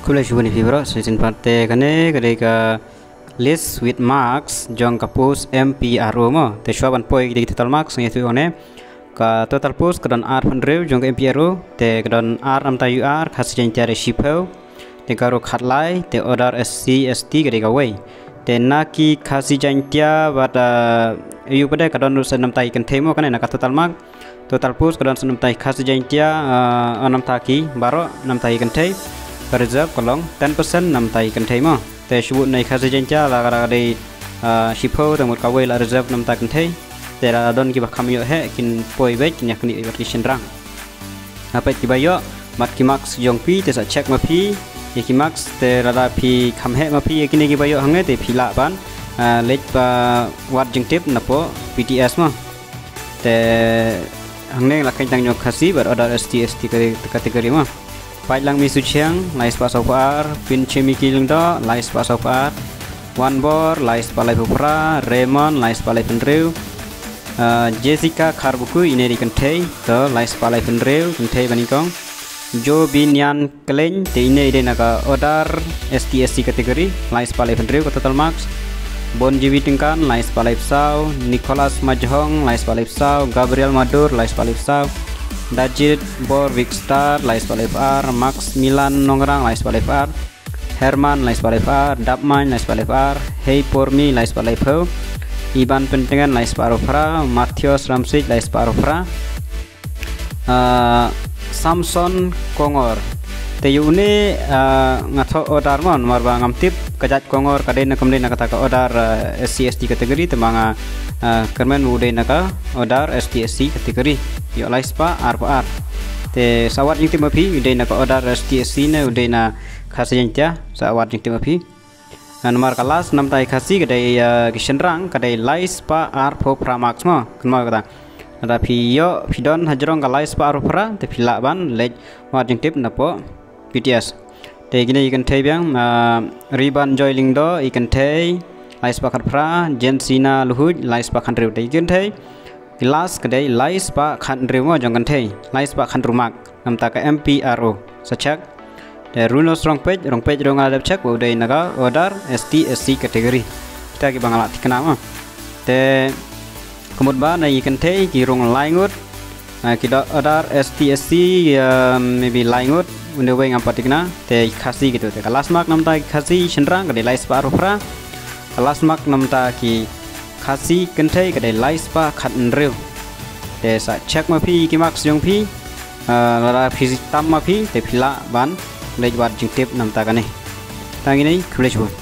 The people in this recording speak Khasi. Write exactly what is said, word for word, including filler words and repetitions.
Khublei shibun ïa phi baroh, sa shisien pat te kane ka dei ka list with marks jong ka post M P R O mo. Te shuwa ban poi ïa ki total marks ngi ïathuh hangne. Ka total post ka don arphew hynriew jong ka M P R O, te ka don ar namta U R, Khasi Jaiñtia dei shiphew, te Garo khatlai, te order S C S T ka dei kawei. Te na ki Khasi Jaiñtia bad, ah, ïa u pat de ka don ruh sa namta ki kynthei mo, kane na ka total mark. Total post ka don sa namta ki Khasi Jaiñtia, ah, namta ki baroh, namta ki kynthei. Ka reserve ka long ten percent namta ki kynthei mo. Te shu bud na ki Khasi Jaiñtia la ka dei, ah, shiphew, te mut kawei la reserve namta ki kynthei. Te la don kiba kham ïoh heh kin poi beit, kin ïaknieh bad ki shynrang. Hapdeng kiba ïoh bad ki marks jong phi, te sa check ma phi ïa ki marks, te lada phi kham heh ma phi ïa kine kiba ïoh hangne, te phi lah ban, ah, leit ba wad jingtip napoh P T S mo. Te hangne la kheiñ tang jong Khasi bad order S T S T kate-, category mo. Paidlang Misu Chiang, lai spah sawphew ar, Pinchemi Ki Lyngdoh, lai spah sawphew ar, Wanbor, lai spah laiphew phra, Raymond, lai spah laiphew hynriew, ah, Jessica Kharbuku, ine dei kynthei, to, lai spah laiphew hynriew, kynthei ba nyngkong. Jo Binian Kleiñ, te ine i dei na ka order S T S C category, lai spah laiphew hynriew ka total marks. Bonjivi Tyngkan, lai spah laiphew saw, Nicholas Majhong, lai spah laiphew saw, Gabriel Madur, lai spah laiphew saw, Dajit Borvik Star, lai spah laiphew ar, Max Milan Nongrang, lai spah laiphew ar, Herman, lai spah laiphew ar, Dapmain, lai spah laiphew ar, Hei Pormi, lai spah laiphew, Iban Pentengan, lai spah arphew phra, Mathios Ramsik, lai spah arphew phra, ah, Samson Kongor. Te ïa une, ah, nga thoh order mo, namar ba ngam tip ka jait Kongor ka dei ne kam dei na kata ka order, ah, S C S T category, te ma nga, ah, kyrmen u dei na ka order S T S C category. Ïoh lai spah arphew ar. Te sa wad jingtip ma phi, u dei na ka order S T S C ne u dei na Khasi Jaiñtia, sa wad jingtip ma phi. Namar ka last namta ki Khasi ka dei, ah, ki shynrang ka dei lai spah arphew phra marks mo, kynmaw kata. Lada phi ïoh, phi don hajrong ka lai spah arphew phra, te phi lah ban leit wad jingtip napoh P T S. Te kine ki kynthei biang, ah, Riban Joy Lyngdoh, i kynthei, lai spah khatphra, Jensina Luhuj, lai spah khathynriew. Te ki kynthei, ki last ka dei lai spah khathynriew mo jong kynthei, lai spah khathynriew mark namta ka M P R O. Sa check. Te Runos Rongpeit, Rongpeit ruh nga la dep check ba u dei na ka order S T S C category. Kita kiba nga la thikna mo. Te ka mut ba na ki kynthei ki rung lai ngut, ah, ki dei order S T S C, ah, maybe lai ngut, une wei ngam pat thikna. Te Khasi kito, te ka last mark namta ki Khasi shynrang ka dei lai spah arphew phra. Ka last mark namta ki Khasi kynthei ka dei lai spah khathynriew. Te sa check ma phi ki marks jong phi, ah, lada phi tam ma phi, te phi lah ban leit wad jingtip namta kane. Tang ine, khublei shibun.